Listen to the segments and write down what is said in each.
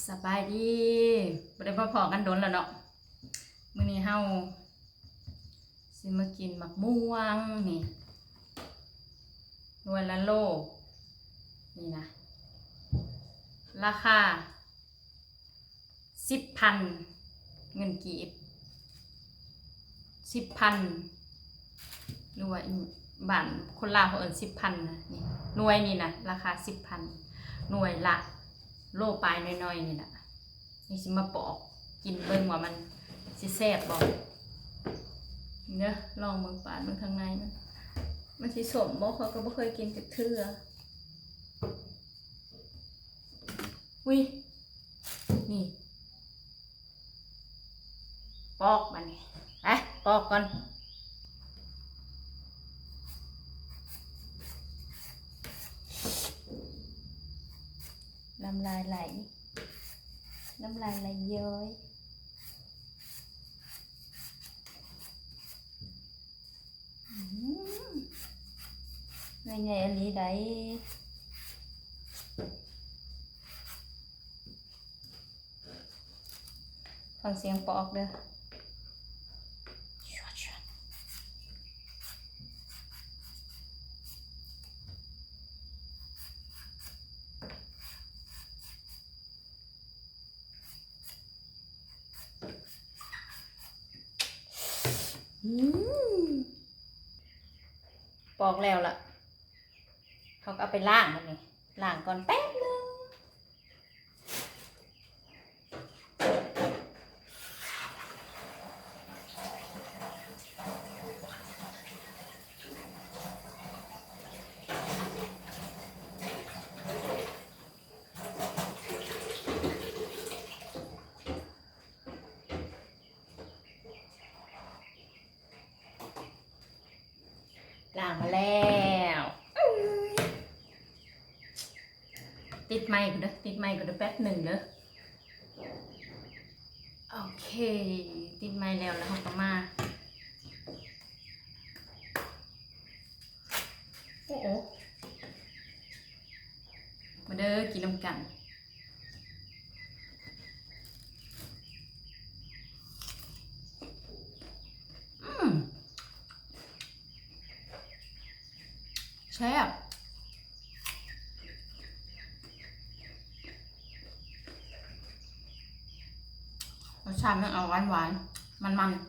ສະບາຍດີ ບໍ່ໄດ້ມາພໍ້ກັນດົນແລ້ວເນາະ. ມື້ນີ້ເຮົາຊິມາກິນໝາກມ່ວງນີ້ ໜ່ວຍລະໂລ ນີ້ນະ ລາຄາສິບພັນເງິນກີບ ສິບພັນ ຫຼືວ່າບ້ານຄົນລາວເຂົາເອີ້ນສິບພັນນະ. ນີ້ໜ່ວຍນີ້ນະ ລາຄາສິບພັນ ໜ່ວຍລະໂລປາຍໜ້ອຍໆ ນີ້ນະ. ນີ້ຊິມາປອກກິນເບິ່ງວ່າມັນຊິແຊບບໍ່ເດີ. ລອງເບິ່ງ ປາດເບິ່ງທາງໃນມັນ ມັນຊິສົ້ມບໍ່? ຂ້ອຍກໍບໍ່ເຄີຍກິນຈັກເທື່ອ. ອຸ້ຍ ນີ້ ປອກບາດນີ້ ໄປ ປອກກ່ອນ. ນ້ຳລາຍໄຫຼ ນ້ຳລາຍໄຫຼຍ້ອຍ. ອືມ ໜ່ວຍໃຫຍ່ອີ່ຫຼີໃດ໋. ຟັງສຽງປອກເດີ. ອືມ ປອກແລ້ວລະ ເຮົາກໍເອົາໄປລ້າງບາດນີ້ ລ້າງກ່ອນແປັບໜຶ່ງ. ລ້າງມາແລ້ວ. ຕິດໄມກ່ອນເດີ ຕິດໄມກ່ອນເດີ ແປັບໜຶ່ງເດີ. ໂອເຄ ຕິດໄມແລ້ວ ແລ້ວເຮົາກໍມາ ໂອ້ໂອ ມາເດີ ກິນນຳກັນ. ອືມ ແຊບ ລົດຊາດມັນອອກຫວານໆ ມັນໆ.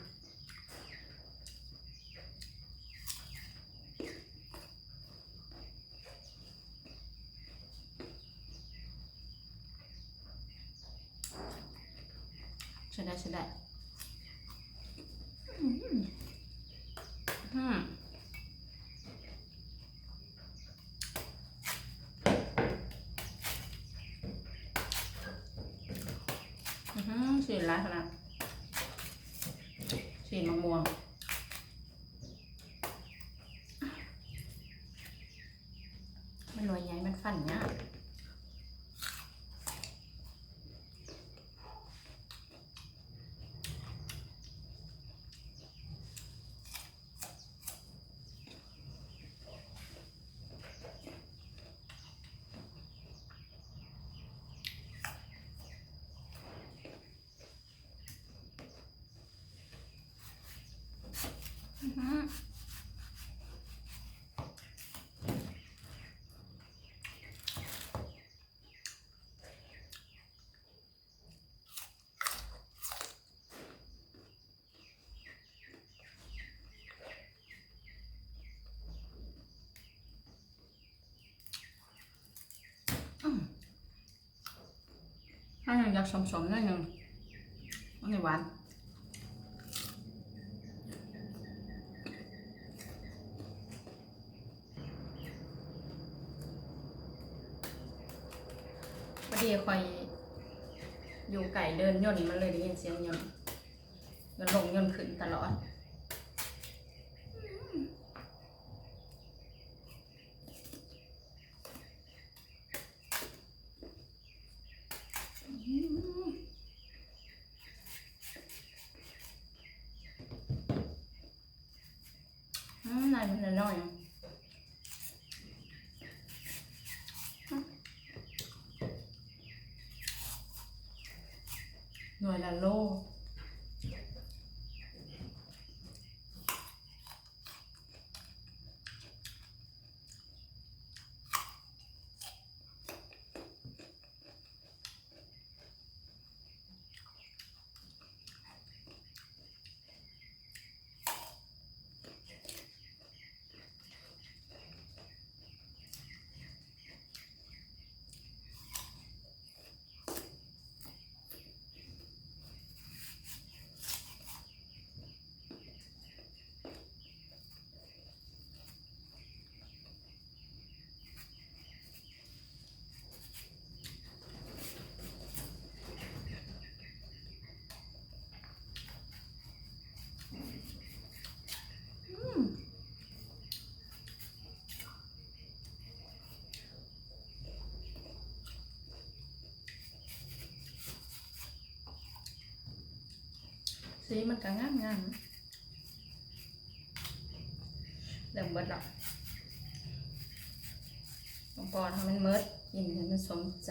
ໃຊ້ໄດ້ ໃຊ້ໄດ້. ອືມ ອືມ ອື້ຫື ຊີ້ນຫຼາຍຂະໜາດ ຊີ້ນມະມ່ວງ. ມັນໜ່ວຍໃຫຍ່ ມັນຟັນຍາກ. ອືມ ອັນນີ້ຢາກສົ້ມໆ ໜ້ອຍໜຶ່ງ ອັນນີ້ຫວານ. ພໍດີຂ້ອຍຢູ່ໃກ້ເດີ່ນຍົນ ມັນເລີຍໄດ້ຍິນສຽງຍົນ ຍົນລົງຍົນຂຶ້ນຕະຫຼອດ. ອືມ ໃນມັນນ້ອຍໆ ອືມ. ໜ່ວຍລະໂລ. สีมันก็งามๆ เริ่มเบิดแล้ว ต้องป้อนให้มันเมิด กินให้มันสมใจ.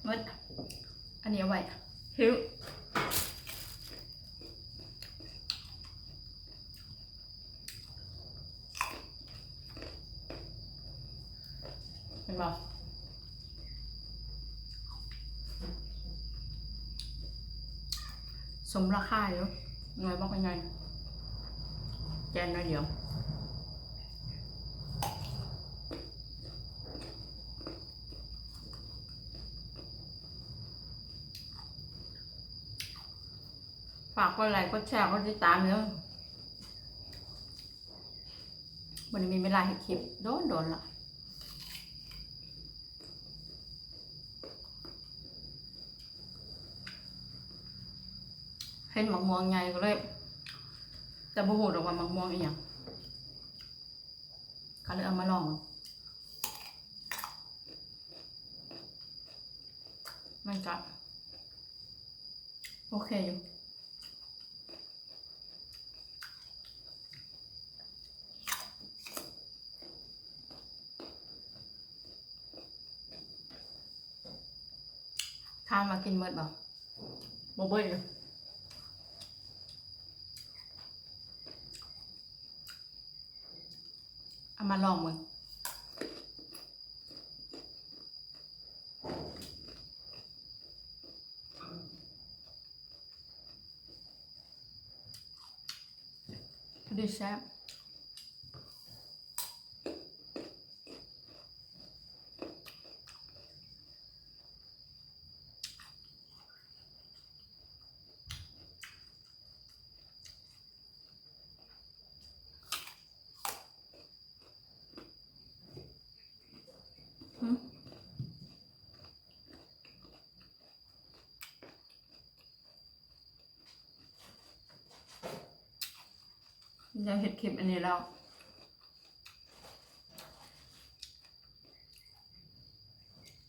เมิด อันนี้เอาไว้ หิว เห็นบ่ สมราคาอยู่ หน่วยบักใหญ่ แกนหน่อยเดียว ฝากกดไลค์ กดแชร์ กดติดตามเด้อ บ่ได้มีเวลาเฮ็ดคลิปโดนๆ ละ เห็นหมากม่วงใหญ่ก็เลย แต่บ่ฮู้ดอกว่าหมากม่วงอีหยัง ก็เลยเอามาลอง มันก็โอเคอยู่ ถามว่ากินหมดบ่ บ่เบิดเลย เอามาลองเบิ่ง พอดีแซ่บ อยากเฮ็ดคลิปอันนี้แล้ว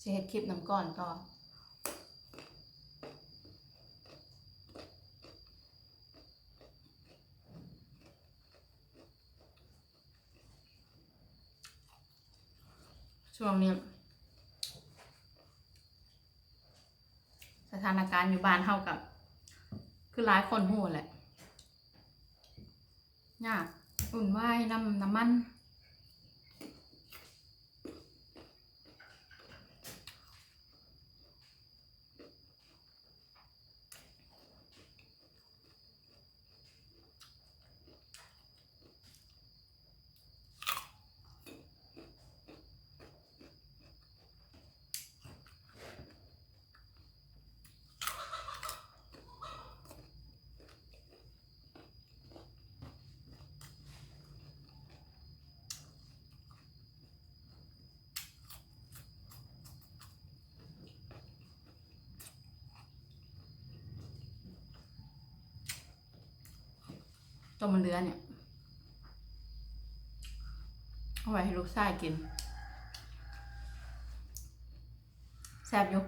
สิเฮ็ดคลิปนำก่อนต่อ ช่วงนี้ สถานการณ์อยู่บ้านเฮาก็คือหลายคนฮู้แหละ ยาก วุ่นวายนำน้ำมัน ต้มมันเดือเนี่ย ເອົາໄວ້ໃຫ້ລູກຊາຍກິນ ແຊບຢູ່.